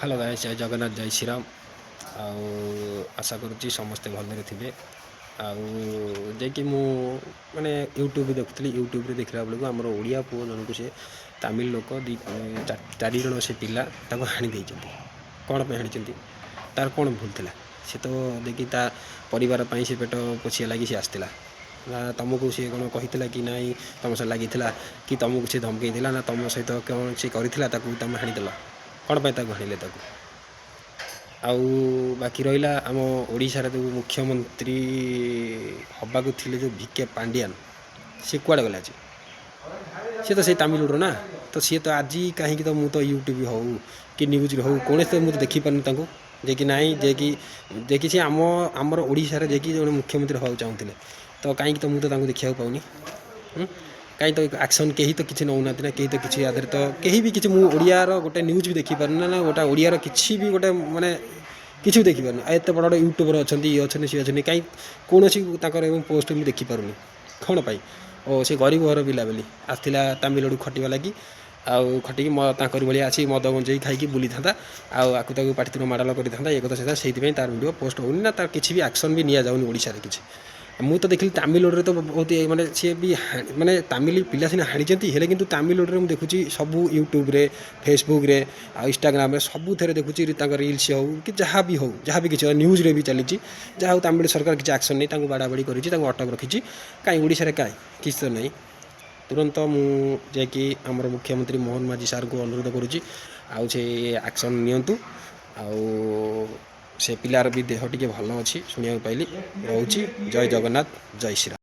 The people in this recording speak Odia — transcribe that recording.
ହ୍ୟାଲୋ ଗାଇସ୍, ଜୟ ଜଗନ୍ନାଥ, ଜୟ ଶ୍ରୀରାମ। ଆଉ ଆଶା କରୁଛି ସମସ୍ତେ ଭଲରେ ଥିବେ। ଆଉ ଯାଇକି ମୁଁ ମାନେ ୟୁଟ୍ୟୁବ୍ ଦେଖୁଥିଲି। ୟୁଟ୍ୟୁବ୍ରେ ଦେଖିଲା ବେଳକୁ ଆମର ଓଡ଼ିଆ ପୁଅ ଜଣକୁ ସେ ତାମିଲ ଲୋକ ଦୁଇ ଚାରି ଜଣ ସେ ପିଲା ତାକୁ ହାଣି ଦେଇଛନ୍ତି। କ'ଣ ପାଇଁ ହାଣିଛନ୍ତି? ତାର କ'ଣ ଭୁଲ ଥିଲା? ସେ ତ ଦେଖି ତା ପରିବାର ପାଇଁ, ସେ ପେଟ ପୋଷିବା ଲାଗି ସେ ଆସିଥିଲା ନା? ତୁମକୁ ସିଏ କ'ଣ କହିଥିଲା କି ନାଇଁ ତୁମ ସହ ଲାଗିଥିଲା କି ତୁମକୁ ସେ ଧମକେଇଥିଲା ନା ତୁମ ସହିତ କ'ଣ ସେ କରିଥିଲା? ତାକୁ ତୁମେ ହାଣିଦେଲ। କ'ଣ ପାଇଁ ତାକୁ ହାଣିଲେ ତାକୁ? ଆଉ ବାକି ରହିଲା ଆମ ଓଡ଼ିଶାରେ ଯେଉଁ ମୁଖ୍ୟମନ୍ତ୍ରୀ ହେବାକୁ ଥିଲେ, ଯେଉଁ ଭି କେ ପାଣ୍ଡିଆନ, ସେ କୁଆଡ଼େ ଗଲେ ଆଜି? ସିଏ ତ ସେଇ ତାମିଲନାଡ଼ୁର ନା? ତ ସିଏ ତ ଆଜି କାହିଁକି ତ ମୁଁ ତ ୟୁଟ୍ୟୁବ୍ ହଉ କି ନ୍ୟୁଜ୍ରେ ହଉ, କୌଣସି ତ ମୁଁ ତ ଦେଖିପାରୁନି ତାଙ୍କୁ ଯେ କି ନାହିଁ, ଯେ କି ସେ ଆମର ଓଡ଼ିଶାରେ ଯେ କି ଜଣେ ମୁଖ୍ୟମନ୍ତ୍ରୀ ହେବାକୁ ଚାହୁଁଥିଲେ, ତ କାହିଁକି ତ ମୁଁ ତ ତାଙ୍କୁ ଦେଖିବାକୁ ପାଉନି? କାହିଁ ତ ଆକ୍ସନ୍ କେହି ତ କିଛି ନେଉନାହାନ୍ତି ନା? କେହି ତ କିଛି ୟା ଦେହରେ ତ କେହି ବି କିଛି, ମୁଁ ଓଡ଼ିଆର ଗୋଟେ ନ୍ୟୁଜ୍ ବି ଦେଖିପାରୁନି ନା ଗୋଟେ ଓଡ଼ିଆର କିଛି ବି ଗୋଟେ ମାନେ କିଛି ବି ଦେଖିପାରୁନି। ଆଉ ଏତେ ବଡ଼ ବଡ଼ ୟୁଟ୍ୟୁବର ଅଛନ୍ତି, ଇଏ ଅଛନ୍ତି, ସିଏ ଅଛନ୍ତି, କାହିଁ କୌଣସି ତାଙ୍କର ଏବଂ ପୋଷ୍ଟ ମୁଁ ଦେଖିପାରୁନି। କ'ଣ ପାଇଁ? ଓ, ସେ ଗରିବ ଘର ପିଲା ବୋଲି ଆସିଥିଲା ତାମିଲନାଡ଼ୁ ଖଟିବା ଲାଗି। ଆଉ ଖଟିକି ତାଙ୍କରି ଭଳିଆ ଆସି ମଦ ଗଞ୍ଜେଇ ଖାଇକି ବୁଲିଥାନ୍ତା ଆଉ ଆକୁ ତାକୁ ପାଟିତୁଣ୍ଡ ମାଡ଼ଲ କରିଥାନ୍ତା, ଏ କଥା ସେଟା, ସେଇଥିପାଇଁ ତାର ଭିଡ଼ିଓ ପୋଷ୍ଟ ହେଉନି ନା ତାର କିଛି ବି ଆକ୍ସନ୍ ବି ନିଆଯାଉନି ଓଡ଼ିଶାରେ କିଛି? ମୁଁ ତ ଦେଖିଲି ତାମିଲନାଡ଼ୁରେ ତ ବହୁତ ଇଏ, ମାନେ ସିଏ ବି ମାନେ ତାମିଲ ପିଲା ସିନା ହାଣିଛନ୍ତି, ହେଲେ କିନ୍ତୁ ତାମିଲନାଡ଼ୁରେ ମୁଁ ଦେଖୁଛି ସବୁ ୟୁଟ୍ୟୁବରେ, ଫେସବୁକ୍ରେ ଆଉ ଇନଷ୍ଟାଗ୍ରାମରେ ସବୁଥିରେ ଦେଖୁଛି, ତାଙ୍କ ରିଲ୍ସ ହଉ କି ଯାହା ବି ହଉ, ଯାହା ବି କିଛି ନ୍ୟୁଜ୍ରେ ବି ଚାଲିଛି। ଯାହା ହଉ, ତାମିଲ ସରକାର କିଛି ଆକ୍ସନ୍ ନେଇ ତାଙ୍କୁ ବାଡ଼ାବାଡ଼ି କରିଛି, ତାଙ୍କୁ ଅଟକ ରଖିଛି। କାହିଁ ଓଡ଼ିଶାରେ କାହିଁ କିଛି ତ ନାହିଁ? ତୁରନ୍ତ ମୁଁ ଯାଇକି ଆମର ମୁଖ୍ୟମନ୍ତ୍ରୀ ମୋହନ ମାଝୀ ସାର୍ଙ୍କୁ ଅନୁରୋଧ କରୁଛି, ଆଉ ସେ ଆକ୍ସନ୍ ନିଅନ୍ତୁ। ଆଉ ସେ ପିଲାର ବି ଦେହ ଟିକେ ଭଲ ଅଛି ଶୁଣିବାକୁ ପାଇଲି। ରହୁଛି, ଜୟ ଜଗନ୍ନାଥ, ଜୟ ଶ୍ରୀରାମ।